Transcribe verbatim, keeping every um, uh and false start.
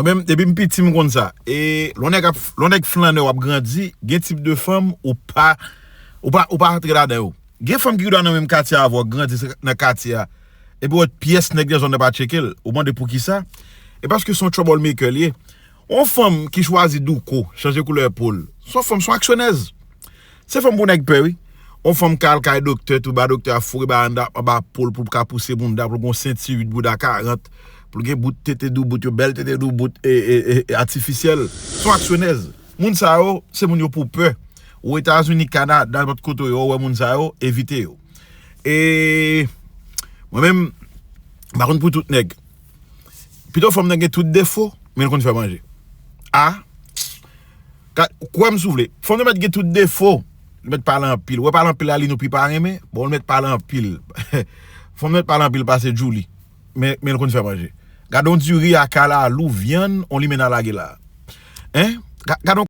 Mwen menm, depi m piti, m konn sa. E lè yon nèg ap, lè yon nèg flannè w ap grandi, gen tip de fanm ou pa, ou pa, ou pa antre ladan yo. Gen fanm ki dwe nan menm katye avè w, grandi nan katye a. Epi w wè pyès nèg nan zòn nan pa tcheke l. Ou mande poukisa? E paske se yon troublemaker li ye. Yon fanm ki chwazi douko, chanje koulè po l. Se yon fanm, se yon aksyonèz. Se fanm pou nèg pè, wi. Yon fanm k al kay doktè, tou ba doktè a foure ba anndan, anba po l pou l ka pouse bounda, pou l gen yon senti uit, bouda karant, pou l gen bout tete doubout yo, bèl tete doubout e, e, e, e atifisyèl. Se yon aksyonèz. Moun sa yo, se moun yo pou pè. Ou Etazini, Kanada, nenpòt kote yo, ou wè moun sa yo, evite yo. E mwen menm, m pa konn pou tout nèg. Pito fanm nan gen tout defo, men l konn fè manje. A, ka, kwè m si w vle. Fanm nan mèt gen tout defo, l mèt pale anpil. Ou wè pale anpil la, li nou pi pa renmen, bon, l mèt pale anpil. Fanm nan mèt pale anpil pase Djouly, men, men l konn fè manje. Gade yon diri a kalalou, vyann, yon limenna lage la. Hein? Ga-, gade yon